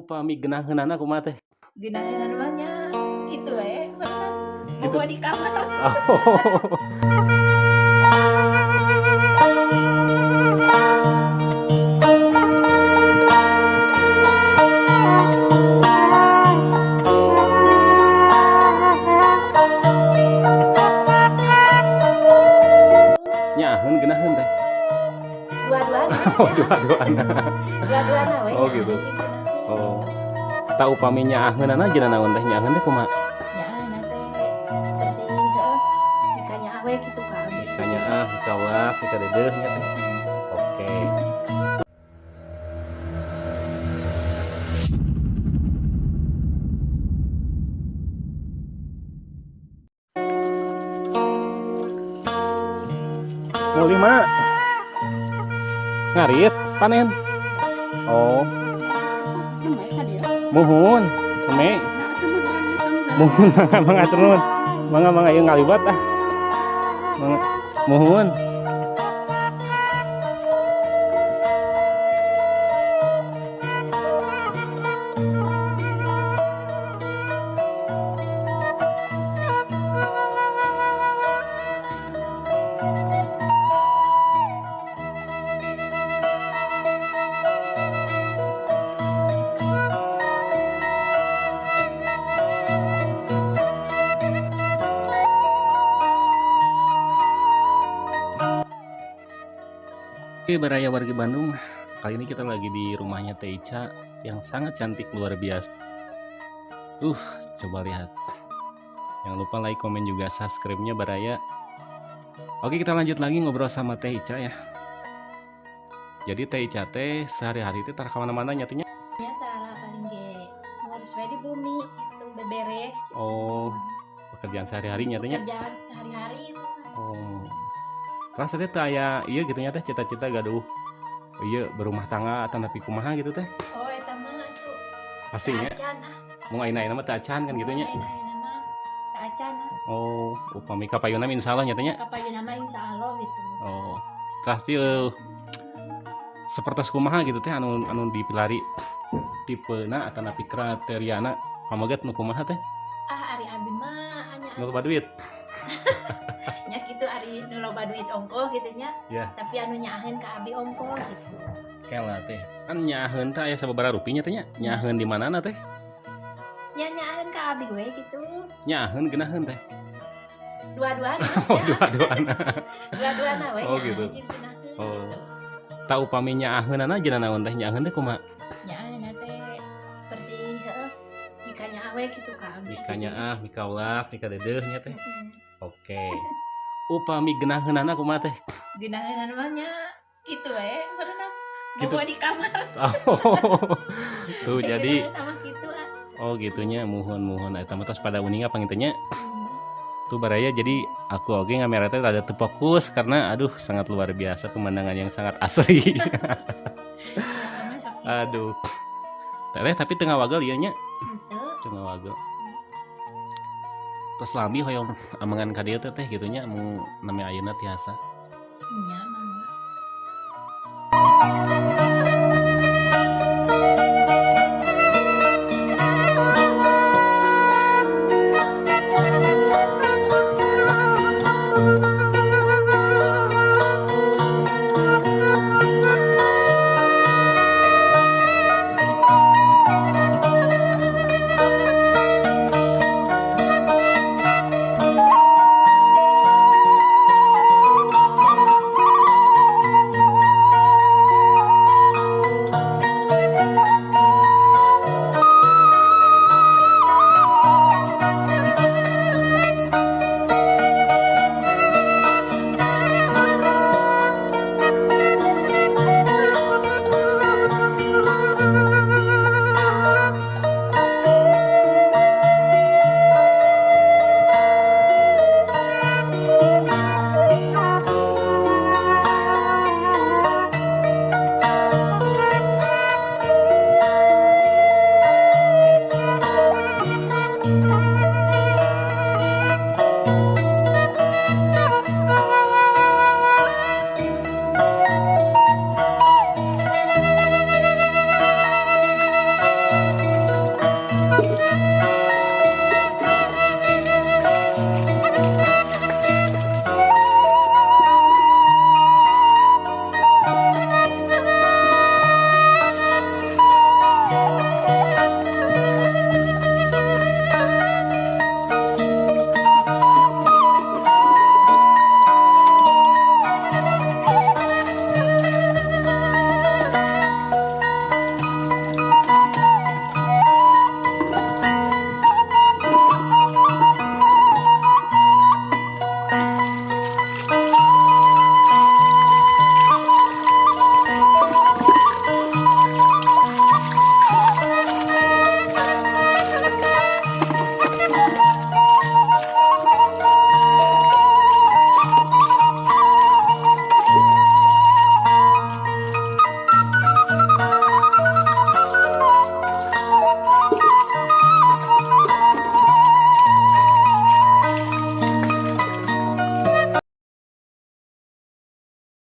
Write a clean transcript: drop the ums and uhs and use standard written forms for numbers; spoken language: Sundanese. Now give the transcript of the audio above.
Upami geunaheunana kumaha teh? Geunaheunana mah nya kitu we, bener. Gitu. Bobo di kamar. Oh. Nyaaheun geunaheun teh. Dua-duana. Oh, dua-duana. Dua-duana we. Oh, gitu. Oh. Tah upami nyaaheunana jana naon teh? Nyaaheun teh kumaha? Nyaaheunna teh seperti heueuh mikanyaah we kitu ka abdi. Mikanyaah, mikaulah, mikadeudeuh nya teh. Oke. Mau lima ngarit panen. Oh, muhun keme muhun. Mangga mangga turun, mangga mangga, ieu ngaliwat ah, mangga muhun. Oke, Baraya wargi Bandung, kali ini kita lagi di rumahnya Teh Ica yang sangat cantik luar biasa. Coba lihat. Jangan lupa like, komen juga subscribe-nya Baraya. Oke, kita lanjut lagi ngobrol sama Teh Ica ya. Jadi Teh Ica teh sehari-hari teh tara kamana-mana nya nya. Nya tara paling ge ngurus we di bumi gitu, beberes gitu. Oh, pekerjaan sehari-hari nya teh nya. Pekerjaan sehari-hari itu. Oh. Terus teh teu aya ieu gitu nya teh cita-cita gaduh ieu berumah tangga atau nepi kumaha gitu teh. Oh, eta mah atuh. Pastinya. Acan ah. Mun ayeuna mah teu acan kan gitu nya. Ayeuna mah teu acan ah. Oh, upami kapayunna mah insyaallah nya teh nya. Kapayunna mah insyaallah gitu. Oh. Terus ieu sapertos kumaha gitu teh anu anu dipilari tipena atau nepi kriteriana pameget nu kumaha teh? Ah, ari abi mah anya Nu loba duit. Nya kitu, ari nu loba duit ongkoh gitu nya. Ya. Tapi anu nyaaheun ka abi ongkoh gitu. Kela teh. Kan nyaaheun teh aya sababaraha rupi nya teh nya. Nyaaheun di manana teh? Nya nyaaheun ka abi we gitu. Nyaaheun geunaheun teh. Dua-duana. Oh, dua-duana. Dua-duana we. Oh, gitu. Nyaaheun jeung geunaheun Oh. gitu. Tah upami nyaaheunana jana naon teh? Nyaaheun teh kumaha? Nyaaheunna teh seperti heueuh mikanyaah we kitu ka abi. Mikanyaah, mikaulah, mikadeudeuh nya teh. Heeh. Oke. Upami geunaheunana kumaha teh? Geunaheunana mah nya kitu we, berenang. Gitu. Bobo di kamar. Oh. Tuh jadi Geunaheunna mah kitu ah. Oh gitunya, muhun muhun eta mah tos pada uninga panginten nya. Tuh Baraya, jadi aku oge ngamera teh rada teu fokus karena aduh sangat luar biasa pemandangan yang sangat asri. Aduh. Teteh tapi teu ngawagel ieu nya. Henteu. Teu ngawagel. Terus lami hoyong amengan ka dieu teh teh gitu nya mun nami ayeuna tiasa. Nya mangga.